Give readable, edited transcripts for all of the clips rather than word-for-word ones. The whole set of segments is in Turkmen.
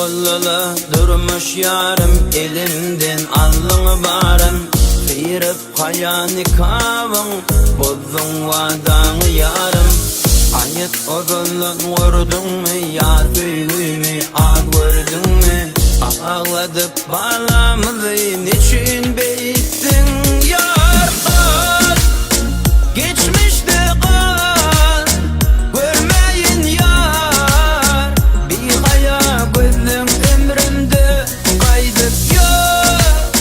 Boldy-la durmuş ýarym Elimden aldyň baryn Syryp haýa nikabyň Bozduň wadaňy ýarym Aýyt ozaldan gördüňmi Ýa söýgümi az gördüňmi Agladyp balamyzy Neçün beýtdiň ýar Gal geçmişde gal Görmäýin ýar Bihaýa gözleň ömrümde gaýdyp ýok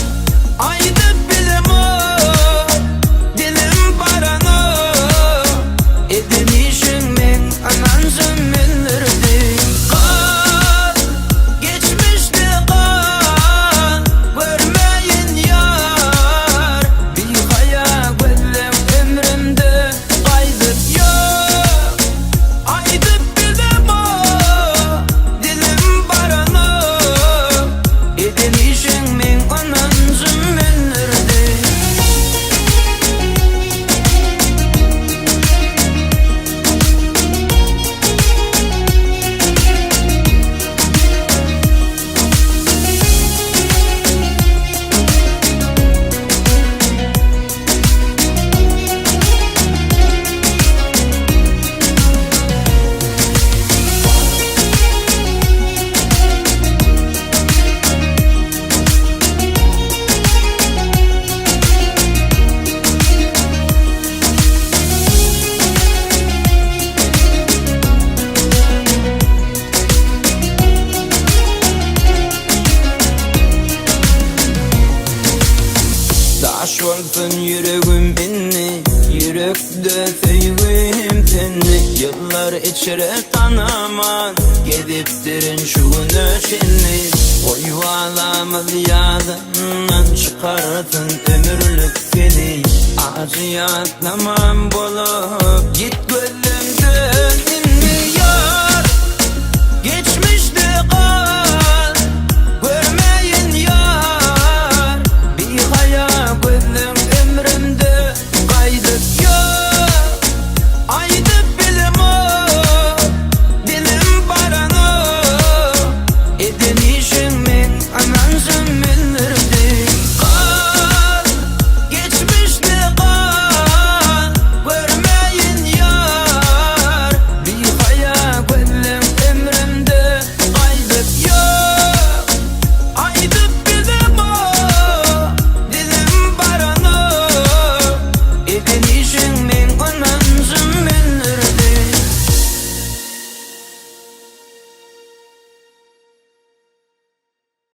Aýdyp bilemok dilim baranok Eden işiň meň ynanjym öldürdi Gal geçmişde gal Görmäýin ýar Bihaýa gözleň ömrümde gaýdyp ýok Aýdyp bilemok dilim baranok Eden işiň meň ynanjym öldürdi. Daş bolsun ýüregim indi, Ýürekde söýgim sendi. Ýyllar içre tanaman, Gezipdirin şu güne çenli. Goý balamyz ýadyndan çykarsyn ömürlik seni. Ajy ýatlamam bolup, git gözden.